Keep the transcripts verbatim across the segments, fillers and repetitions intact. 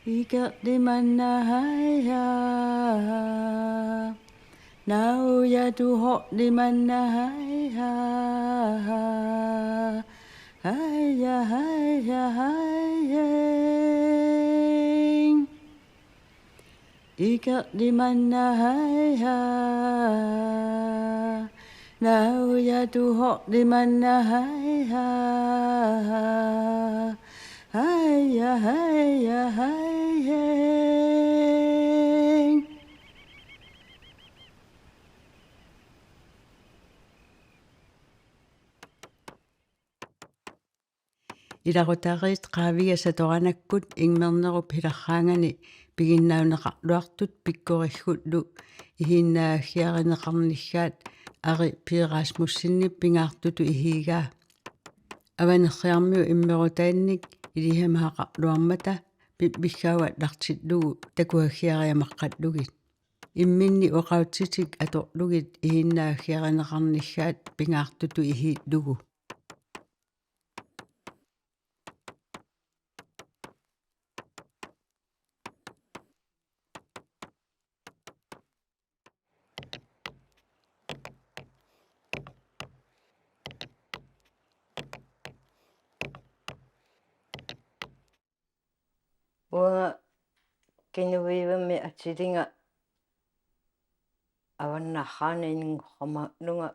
Ikerlimanna haija. Nauja tuhoqlimanna haija. Haija, haija, haija. Ikerlimanna haija. Nauja tuhoqlimanna haija. Haija, haija, haija. Ilaqutariit Qaaviga Satoranakkut Ingmernerup hilarraangani piginnaanneqarluartut pikkoriggullu ihiinnaagaggiarineqarnissaat Ari P. Rasmussenip pingaartutut ihiigaa. Avanerriarmiut immerutaannik ilisimaqarluarmata piffissaagallartillugu takugagiariamaqqallugit. Imminni oqaatsitik atorlugit ihiinnaagaggiarineqarnissaat pingaartutut ihiillugu. Uanga Kinuivami atilinga avannarraani inunngoramaannunga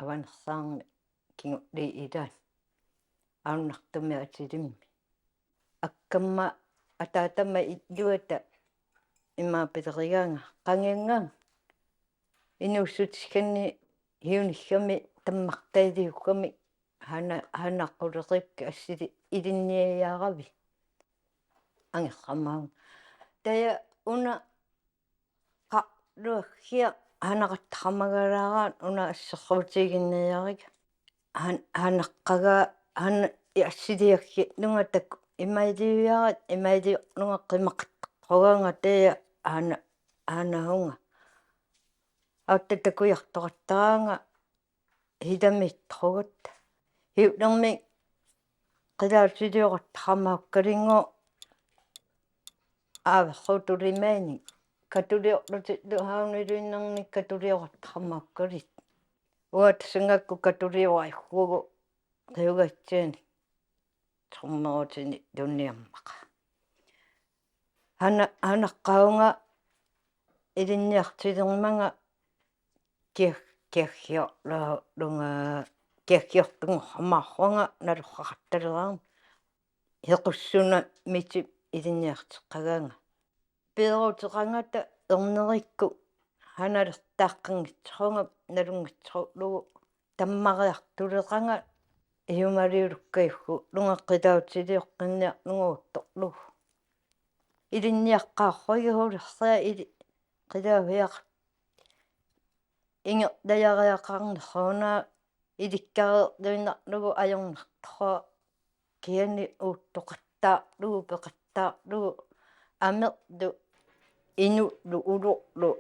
Avanersaarmi kingulliit ilaat Aarnartumi atilimmi. Akkamma ataatama illuata imaapilerigaanga qangianngaanga inuussutiganni hiuniggami tammartailiuggami hana-, hanaqquleqikkit assili ilinniajaaravi angerramaanga. Taja una qarluaggiaq hanaqattaramagalaaraat una assersuutiginngiariga. Han-, hanaqqagaa han-, assiliaggillunga taku imailiujarat imailiorlunga qimaqattaqqugaanga taja hana-, hanahunga. Atta takujartoqattaraanga hilamittorugatta. Hiulermik qilautiliorartaramaakkalinngooq aaverruutulimaanik. Katuliorlutillu hauniluinnarnik katuliorartaramaakkalit. Uanga tassanngakkut katuliorarigukku qiugaatsianik trommerutini tunniarmaqa. Hana-, hanaqqaavunga ilinniartilermanga kia-, kiaggiorlunga, kiaggiortunngoramaarlunga naloraqattaleraanga. Hequssunamit ilinniarteqqagaanga. Peeruteqangata ernerikkut hanalertaaqqanngitsorunga nalunngitsorlugu tammariartuleqanga ihumaliulukkajullunga qilautilioqqinniarlunga uuttorlugu. Ilinniaqqaarlunga hulersaa ili qilauhiaq ingerlajariaqarneruna ilikkareerluinnarlugu ajornartoq kiani uuttoqattaarlugu peqattaarlugu amerlu inullu ulorlu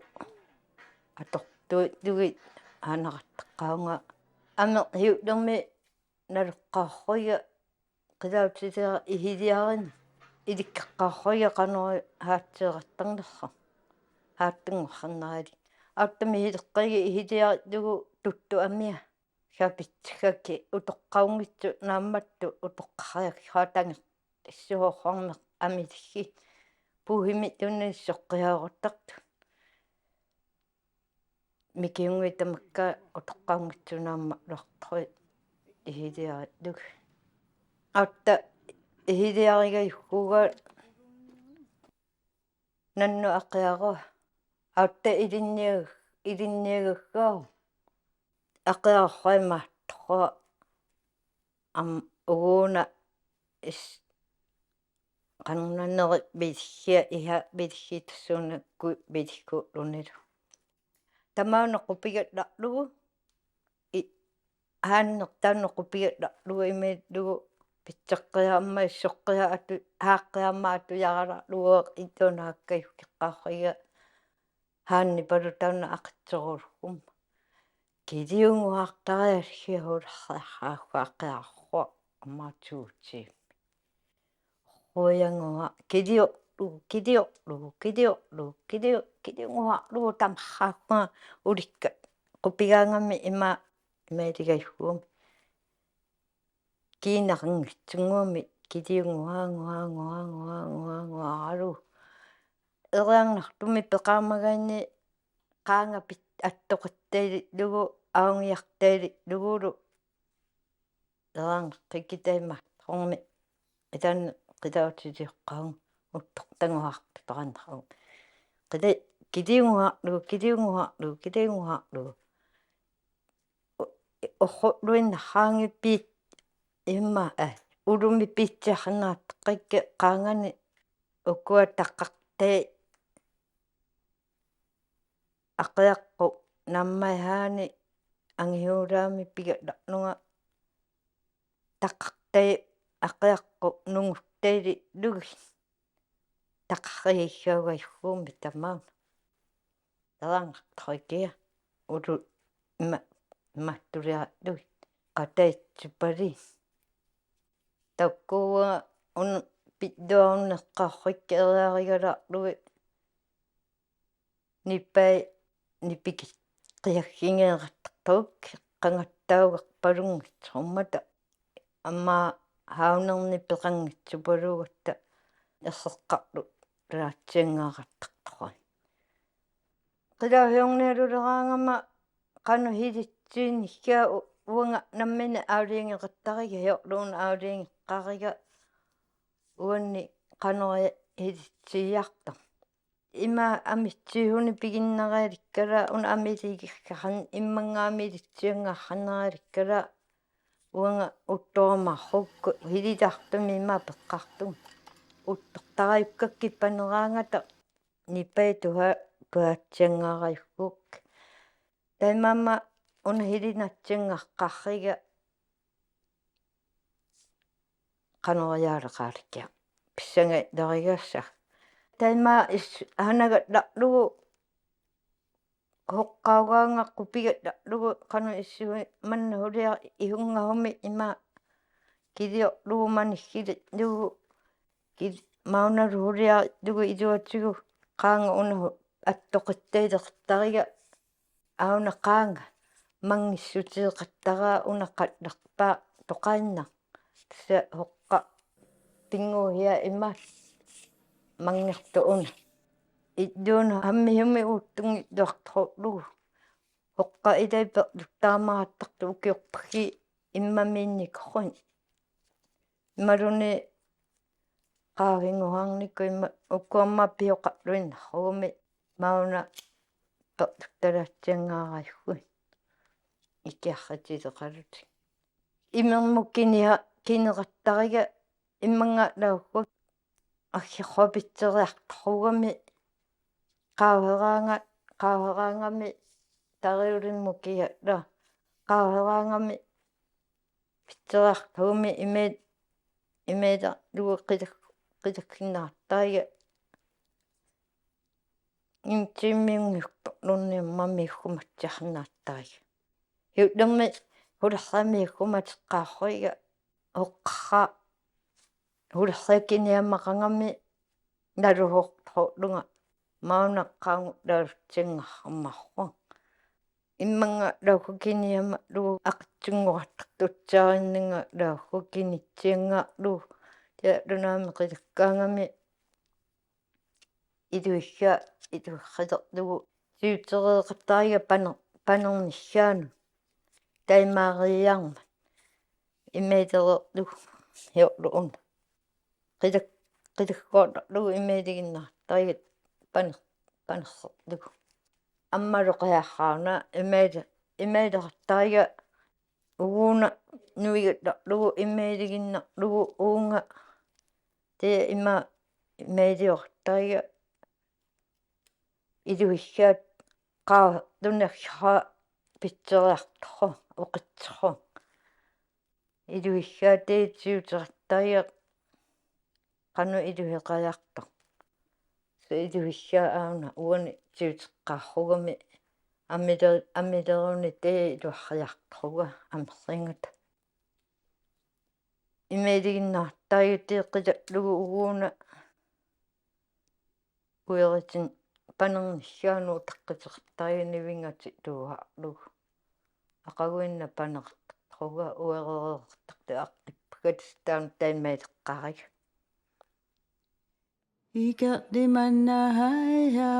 atortuillugit aanaqattaqqaavunga ameq hiulermi naloqqaarlunga qilautiliara ihiliarin ilikkaqqaarlunga qanoq haatsiiqattarnersoq haatsinngornerali. Aatsaat ihileqqaarlunga ihiliarillugu tuttu amia. Sapitsigakku utoqqaunngitsut naammattut utoqqariakkaatanngit issuorsuarmeq amilligit puuhimit tunniissoqqiaaruttartut. Mikiunnguit tamakka utoqqaunngitsut naammalluartut ihiliarillugit. Atta ihiliarigajukkuugaat nannut aqiarua. Atta ilinniag-, ilinniagakku aqiarua imaattoq am uguuna is qanunaneri vilissia iha vilissi tassuunakkut vilissuulunilu. Tamaana qupigallarlugu i-, haannertaanna qupigallarlugu imiillugu pitsaqqiaamma issoqqiaa atu-, haaqqiaamma atujaralugu ittuunaakka ikkeqqaarriga haannipalutaanna aqitsorulugumma. Kiliunguartarialliahularsiaqaaqquaqqiarruaq amaatuuti. Qujanguaq, kiliorlugu, kiliorlugu, kiliorlugu, kilio-, kiliunguarlugu tamarraakkunga ulikka qupigaangami ima, imaaligajuugami. Kiinaqanngitsunnguamik kiliunguaannguaannguaannguaannguaannguaralugu. Eriarnartumik peqaramagaanni qaanga pit-, attoqattaalillugu, aungiartaalillugulu. Eriarnaqqikkitai maattormi. Ilaanni qilautiliuqqaarunga uttortanguartutoqarnarunga. Qili-, kiliunguarlugu, kiliunguarlugu, kiliunguarlugu. U-, orrulluinnarraanngippiit imma, eh, ulumi piitsiarnaartoqqikka qaangani ukua taqartai aqiaqqu nammajaani angihuulaami pigalarnunga taqartai aqiaqqu nunguttailillugit. Taqarrigigajuugami tamaana. Tarangartarikia ulu ma-, mattuliarlugit qataitsupali. Takkua un-, pilluarunneqqaarrikka eriarigalarlugit nipai nipikit qiaggigeerattartut qangattaugarpalunngitsoq uummata. Aamma haavnerni peqanngitsupaluugatta erseqqarlulaatsianngarattartoq. Qilauhiornialuleraangama qanoq hilitsiinnikkaa u-, uanga nammineq aalajangeqattariga, hiorluuna aalajangeqqariga uanni qanoq hilitsiiartoq. Ima amitsiihuni piginnarialikkala una amiligikkaqan-, immannga amilitsianngaarnarialikkala uanga uttorumaarukku hililaartumik ima peqqartunga. Uttortarajukkakku paneraangata nipai tuha-, tuhaatsianngaarajukku. Taamaammat una hilinatsinngaaqqariga qanoq ilioraqalikkiaq. Pissangajaarigassaq. Taama is-, anagallarlugu huqqaugaanga qupigallarlugu qanoq issuit manna huliaq ihungahumi ima kiliorlugu manikkillugu kil-, maunalu huliarlugu iluatigut qaanga una hu-, attoqattaalertariga auna qaanga manngissutigeqattara una qallerpaaq toqaannaq. Tassa huqqaq pinnguuhiaq ima manngertoq una. Illuuna hammiumik uuttunngilluartorlugu. Huqqaq ilai perluttaamarattartut ukiorpakki immamiinnikoqqunik. Imaluunniit qaavinnguarnikkut ima ukkuamma pioqarluinnarugummi mauna perluttalaatsianngaarajukkuit. Ikiarritileqalutik. Imermut kinia-, kineqattariga immannga laukkua aggerrupitseriartorugami qaaveraanga-, qaaveraangami tariulimmut kialla qaaveraangami pitseriartorugami imaal-, imaalerlugu qilak-, qilakkiinnaartariga intimmiunngiktorlunni aamma miukkumatsiarnaartariga. Hiullermi hulerrami miukkumateqqaarriga huqqarra hulerrikiniamaqangami naluhortorlunga mauna qaanguttaalutsinngaarammaarpunga. Immannga laukkukiniammallugu aqitsunngorattartutsiarinnga laukkukinitsianngaarlugu tiallunaami qilakkaangami iluigga iluiqqilerlugu siutereeqattariga paner-, panernikkaanut taimaariiarmat imaalerlugu hiorluuna. Qilak-, qilakkoortarlugu imaaliginnaartariga paner-, panerserlugu. Aamma loqiarrauna imaali-, imaaleqattariga uguuna nuigallarlugu imaaliginnarlugu uunga tee ima imaalioqattariga iluiggaat qaartunerra pitseriartorra oqitserra. Iluiggaat tee siuteqattariga qanoq iluiqajartoq. Tassa iluiggaat aana uani siuteqqaarugami amile-, amileruni tee iluariartoruga amerlingata. Imaaliinnartarigit eqqitallugu uguuna ueritin panernissaanut utaqqiteqartarigit nivingatik tuugaarlugu. Aqaguinnaq paneqartarpunga uerereertartut aqqippakkatut taanna taamaateqqaariga. Ikerlimanna haija.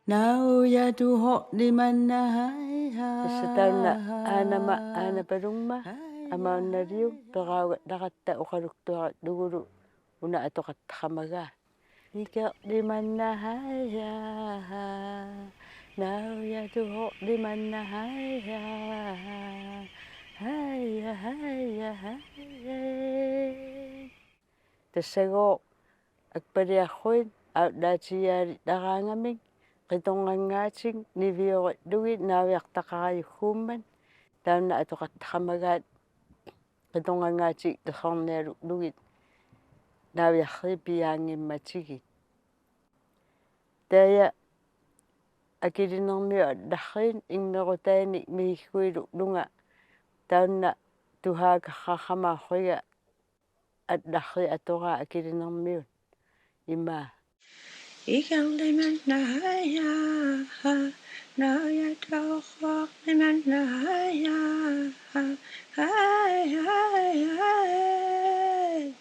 Nauja tuhorlimanna haija. Tassa taanna aanama aanapalumma amaunnaliuk peraagallarata oqaluttuarlugulu una atoqattaqamagaa. Ikerlimanna haija. Nauja tuhorlimanna haija. Haija, haija, haija. Tassagooq Akpaliarruit aallaatigiaalittaraangamik qitornganngaatik niviorillugit naaviartaqarajugguummat taanna atoqattaqamagaat qitornganngaatik errornialullugit naaviarriit piaanngimmatigit. Taava akilinermiut allarriit immerutaanik migigguilullunga taanna tuhaakarraramaarruiga allarriit atoraa akilinermiut ima. Ikerlimanna haija, nauja tuhorlimanna haija, haija, haija.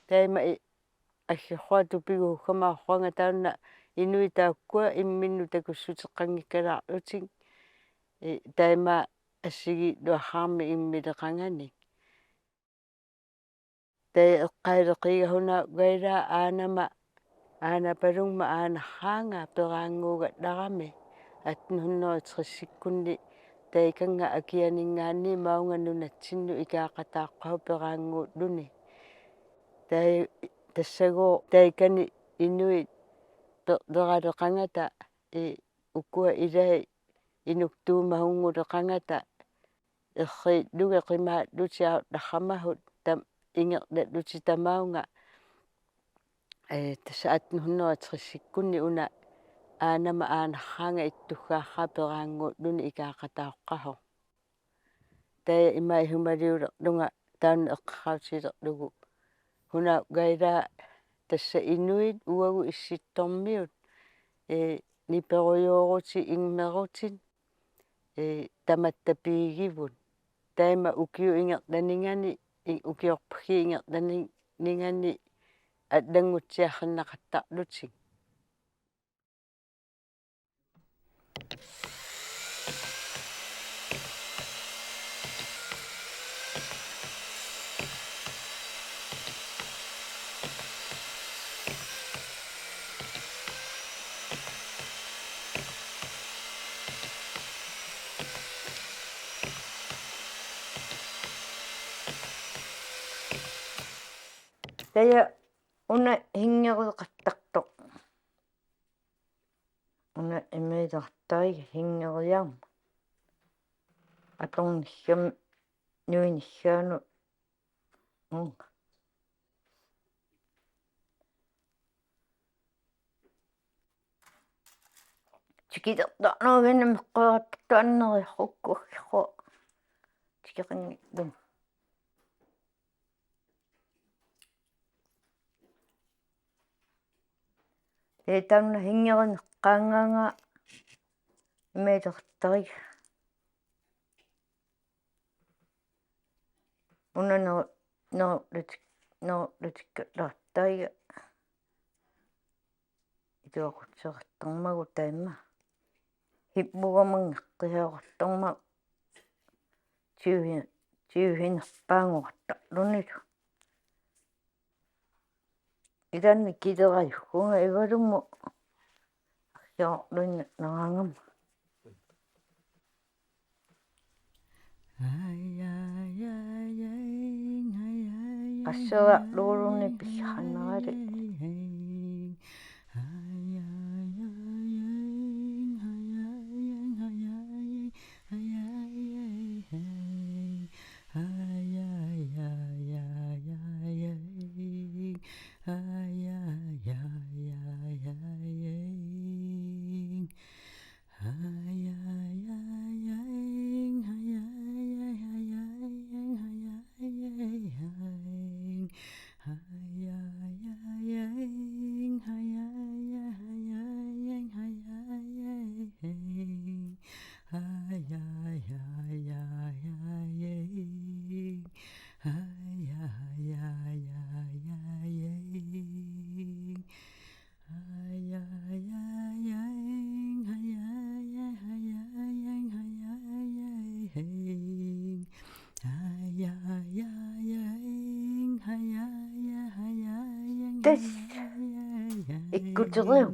Taama i-, aggerrua tupiguukkama arruanga taanna inuit taakkua imminnut takussuteqanngikkalaarlutik. I-, taama assigiilluarami immileqanganik. Taava eqqaaleqiga Hunaau Gailaa aanama aanapalumma aanarraanga peraannguugallarami atten hundrede og tresikkunni taikannga akianinngaanniit maunga nunatsinnut ikaaqataaqqavoq peraannguulluni. Taava tassagooq taikani inuit pe-, peraleqangata i-, ukua ilai inuktuumahunnguleqangata erriillugit qimaallutik aallarramahut tam-, ingerlallutik tamaunga. Ee, tassa atten hundrede og tresikkunni una aanama aanarraanga ittuggaarraa peraannguulluni ikaaqataaqqavoq. Taava ima isumaliulerlunga taanna eqqaatigilerlugu Hunaau Gailaa tassa inuit uagut Issittormiut, ee, niperujoorutit immerutit, ee, tamatta piigivut. Taama ukiut ingerlaningani, i-, ukiorput ingerlaningani allanngutsiarfigineqartarlutik. Taava una hingeriqattartoq. Una imaaliinnartarigit hingeriarmat. Atornissamut nuinissaanut. Mm. Tikilertarneruginamik qerattuanneriarukku aggerrua. Tikeqanngillugu. Ee, taanna hingerineqqaanngaanga imaaliinnartarigit. Una ner-, nerlutik-, nerlutikkallartarigit. Iluaqutissaqartarmagu taama. Hipmugamanngeqqiaqartarmagu. Tiuhi-, tiuhinerpaanngoqartarlunilu. Ilaanni kilerajuggunga ivalummut. Arsiorluinnaraangama. Qassera luulunni pissannerali. Ikkuteriuk.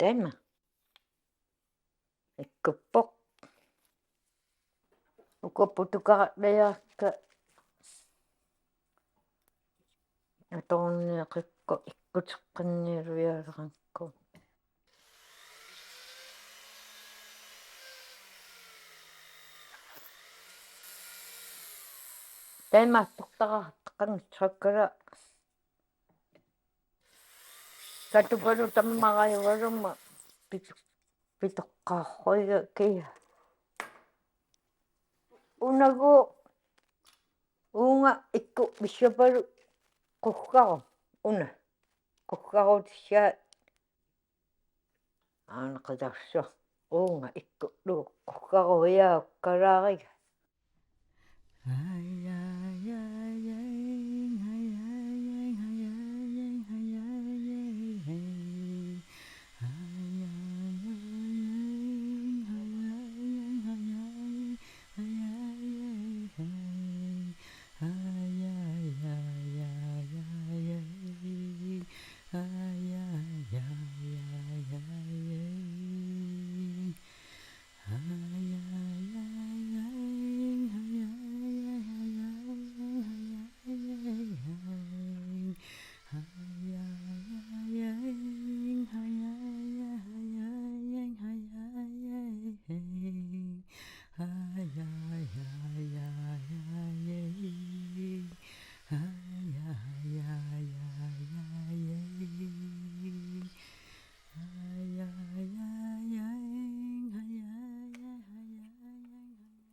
Taama. Ikkuppoq. Uku putukaralajaakka. Atorunniaqikku ikkuteqqinnialuiaalerakku. Taamaattortaqartaqanngitsoq sukkala. Katupalu tammarajugaluma pitu-, pitoqqaarruiga kia. Unagu uunga ikku missapalu quggaru una. Quggarutissaat aanaqatarsu uunga ikkullu quggaruiaakkalaariga.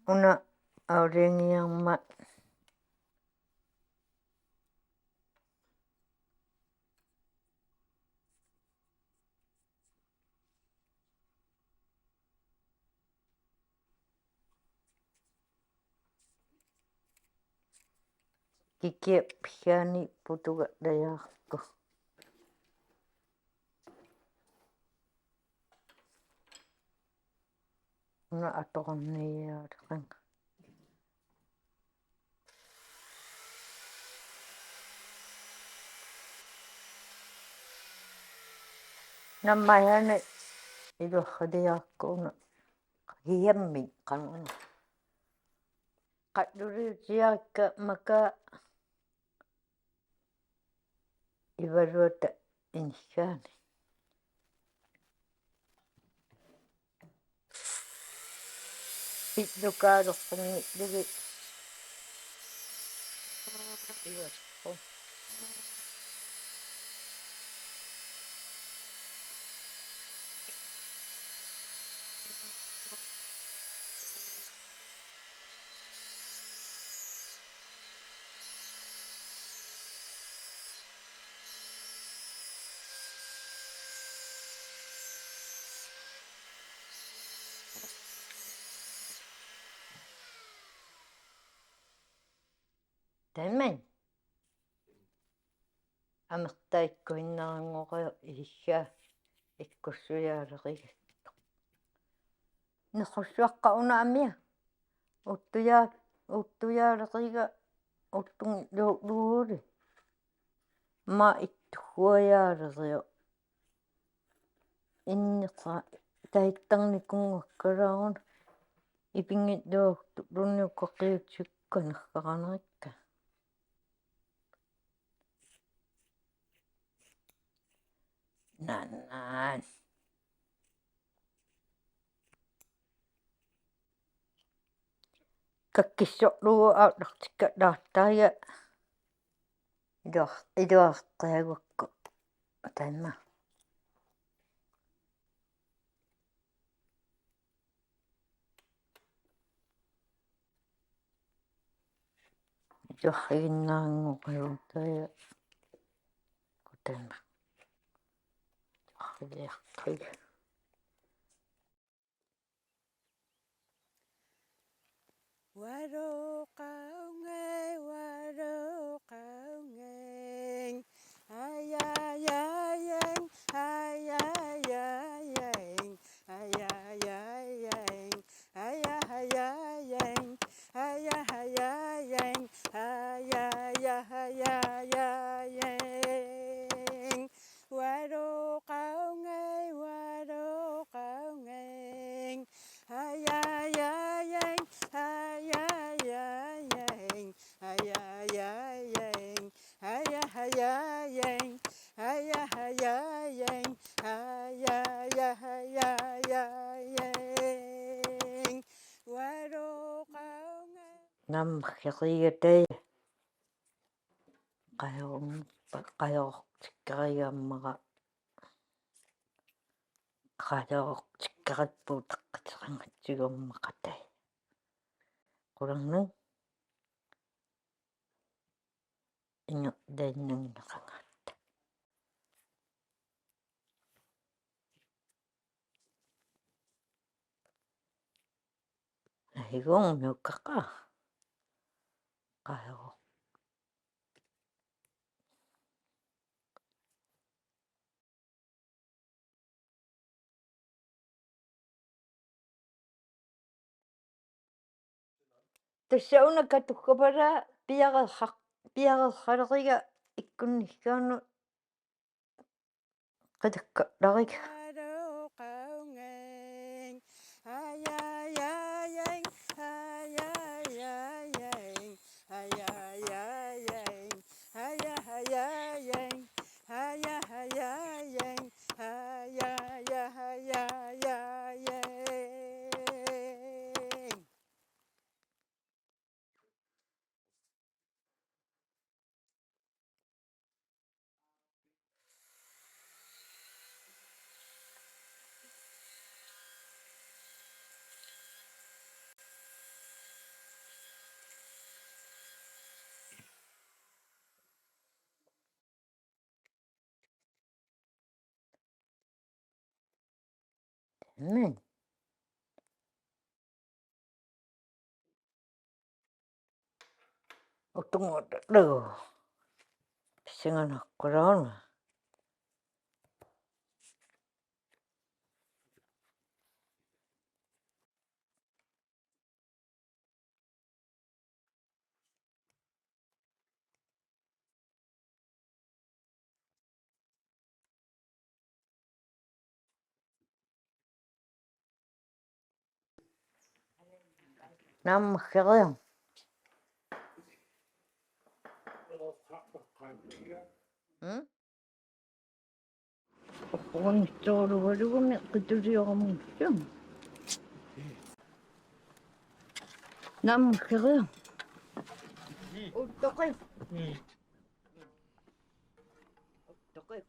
Una auliangiarmat. Kikiap piani putuga dajarku. Una atorunniaaleqanga. Nammayaani iluarraliaakku una. Hiammi qanuna. Qalluliutiaakka maka ivaluata inissaani. Pillukaalerpunngillugu. Ivalu. Taamani. Amertaikkuinnaranngoqaaq ilissaa ikkussuiaaleriga. Nequssuaqqap una amia. Uuttuja-, uuttujaaleqiga uuttunngilluulluuli. Aamma ittuguajaaleriu. Inneqa taittarnikunngakkaluaruna. Ipinngilluartulluni ukaqiutikka naqqaqanarikka. Nanan. takkissorlugu aallartikkallaartariga iluar-, iluareqqiagukku taama. Iluariginnaanngoqaluta ja kutama. Iluarigiaqqi. Waroqaungeng, waroqaungeng, ayayayeng, ayayayeng, ayayayeng, ayayayeng, ayayayeng, ayayayeng. Waroqaungeng, waroqaungeng, ayayayeng, ayayayeng, ayayayeng, ayayayeng, ayayayeng, ayayayayayayeng. Waroqaungeng. Nammineq qerigata. Qajorummat, qajortikkarigammara, qajortikkarippugut taqqateqangatsigu ammaqatai. Qularnaq ingerlaannanngilaqangatta. Ahigung nukaqa. Qajor. Tassa una katukkapalaa piareeraq-, piareeraleriga ikkunnissaanut. Qitikkallariga. Waroqaungeng, ayayayeng, ayayayeng, ayayayeng, ayayayeng, ayayayeng, ayayayayayeng. Amen. Utungalu. Pissanganarlugu. Nammineq qeriaruk. Hmm? Oqquunnissoorluarlugumi qitulioramungissaanga. Nammineq qeriaruk. Uttoqi. Uttoqi.